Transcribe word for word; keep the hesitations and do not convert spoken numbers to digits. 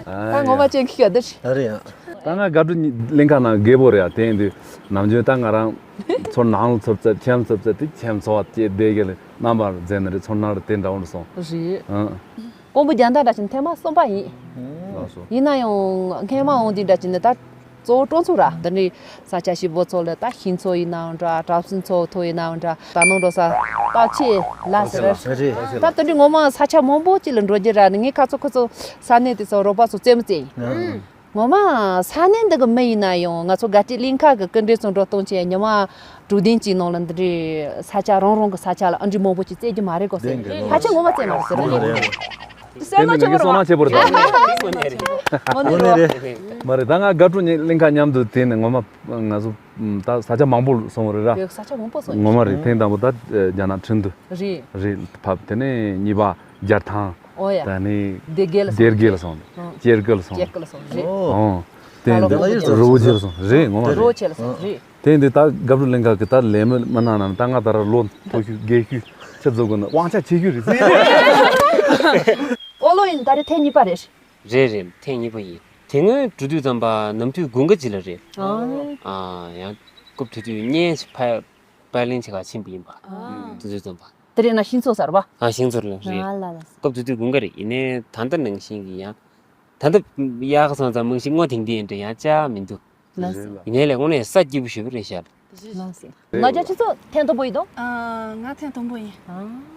ད་ངོ་མ་ཅན་ཁི་ཡ་འདི་རེད། ད་ང་དགའ་སྤྲོ་གླིང་ཁ་ནང་རྒད་པོ་རེད་ཡ། དེ་ཡིན་དུས་ནམ་རྒྱུན་ད་ང་རང་ཚོ་ནང་ལ་ཚུར་ཙེ་ཁྱིམ་ཚུར་ཙེ་དེ་ཁྱིམ་ཚོ་བ་སྐྱེ་བསྡད་གི་ལ་རྣམ་པར་མཛད་ནི་རེད། ཚོར་སྣང་རེད་དེ་འདྲ་བོ་རེད་སོང་། རེད། ཨང་། ཀོང་པོ་རྒྱལ་ཐང་འདྲ་ཅན་ཐེངས་མ་གསུམ་པ་ཡིན། ལགས་སོ། ཡིན་ན་ཡང་སྔས་མ་འོང་དུས་འདྲ་ཅན་ནི་ད་གཙོ་བོ་སྤྲོ་ཚོགས་ར་འདི་འདྲའི་ས་ཆ་ཞིབ་པོ་ཚོ་ལ་ད་ཤིང་ཚོ་ཡིན་ནའང་འདྲ། གྲབས་གསུམ་ཚོ་ཐོ་ཡིན་ནའང་འདྲ། ད་ནང་འགྲོ་ས་ད་ཆེ་ལ་ཟེར་རེད། ད་དེ་འདྲའི་ངོ་མ་ས་ཆ་མང་པོ་ཅིག་ལ་འགྲོ་རྒྱུ་ར་ནི་ངའི་ཁ་ཚོ་ཁོ་ཚོ་ས་གནས་དེ་ཚོ་རོགས་པ་ཚོ་རྩེད་མོ་རྩེ་ཡིན། ངོ་མ་ས་གནས་འདི་གི་མི་ཡིན་ན་ཡང་ང་ཚོ་དགའ་སྤྲོ་གླིང་ཁ་གི་སྐུ་མགྲོན་ཚོ་འགྲོ་གཏོང་ཆེད་ཉི་མ་དྲུག་བདུན་གཅིག་ནང་ལ་འདི་འདྲའི་ས་ཆ་རང་རང་གི་ས་ཆ་ལ་ཨ་འདྲའི་མང་པོ་ཅིག་རྩེ་རྒྱུ་མ་རེད་གོ་ཟེར། ཕལ་ཆེར་ངོ་མ་རྩེ་མ་རེད་ཟེར། ངོ་མ་རེད། སེམས་ནང་ཆེ་བོ་རེད་བ། དངོས་གནས་རེད། མ་རེད། ད་ང་དགའ་སྤྲོ་གླིང་ཁ་མཉམ་དུ་དེ་ནས་ངོ་མ་ང་ཚོ་ད་ས་ཆ་མང་པོ་སོང་བ་རེད་ར། ཡོད་ས་ཆ་མང་པོ་སོང་། ངོ་མ་རེད། ཐེངས་དང་པོ་ད་རྒྱ་ནག་ཁྲིན་ཏུ་རེད། རེད་ཕབ། དེ་ནས་གཉིས་པ་རྒྱལ་ཐང་། ཨོ་ཡ། ད་ནི་སྡེ་དགེ་ལ་སྡེ་དགེ་ལ་སོང་། ཨང་། སྐྱེར་དགེ་ལ་སོང་། སྐྱེར་དགེ་ལ་སོང་རེད། ཨོ། དེ་ད་ལོ་རི་བོ་རི་བོ་ཆེ་ལ་སོང་རེད། ངོ་མ་རི་བོ་རེད། ཆེ་ལ་སོང་རེད། དེ་འདི་ད་དགའ་སྤྲོ་གླིང་ཁ་གི་ད་ལས་མི་མི་སྣ་ནང་ད་ང་ད་ར་ལོ་མཐོ་ཤོས་རྒས་ཤོས་ཆེ་བཟོ་དགོས་ན་དབང་ཆ་ཆེ་ཤོས་རེད། ཨོ་ལོ་ཡིན་ད་རེད། ཐེངས་གཉིས་པ་རེད། རེད་རེད། ཐེངས་གཉིས་པ་ཡིན། དེ་སྔོན་འགྲོ་དུས་ཙམ་པ་ནམ་དུས་དགུན་ཁ་ཅིག་ལ་རེད། ཨ། ཨ། ཡང་སྐབས་དེ་དུས་གཉེན་ཞིག་ཕ་པར་ལེན་བྱེད་ག་ཕྱིན་པ་ཡིན་པ། ཨ། དེ་དུས་ཙམ་པ། དེ་རེད་ན་ཤིང་ཚོ་ཟེར་བ། ཨ། ཤིང་ཚོ་ལ་རེད། ཨ་ལ་ལ། སྐབས་དེ་དུས་དགུན་ཁ་རེད། ཡིན་ནའི་ད་ལྟ་ནང་བཞིན་གྱི་ཡང་། ད་ལྟ་དབྱར་ཁ་སོང་ཙང་རྨང་གཞི་སྔོ་ཐིང་ཐིང་འདྲ་ཡང་ཅག་མི་འདུག་ལགས་སོ། ཡིན་ནའི་ལས་དངོས་གནས་ས་སྐྱིད་པོ་ཞེ་པོ་རེད་ཤག་ལགས་སོ། ང་རྒྱལ་ཁྱེད་ཚོ་ཐེངས་དང་པོ་ཡིན་དོ། ཨ། ང་ཐེངས་དང་པོ་ཡིན། ཨ།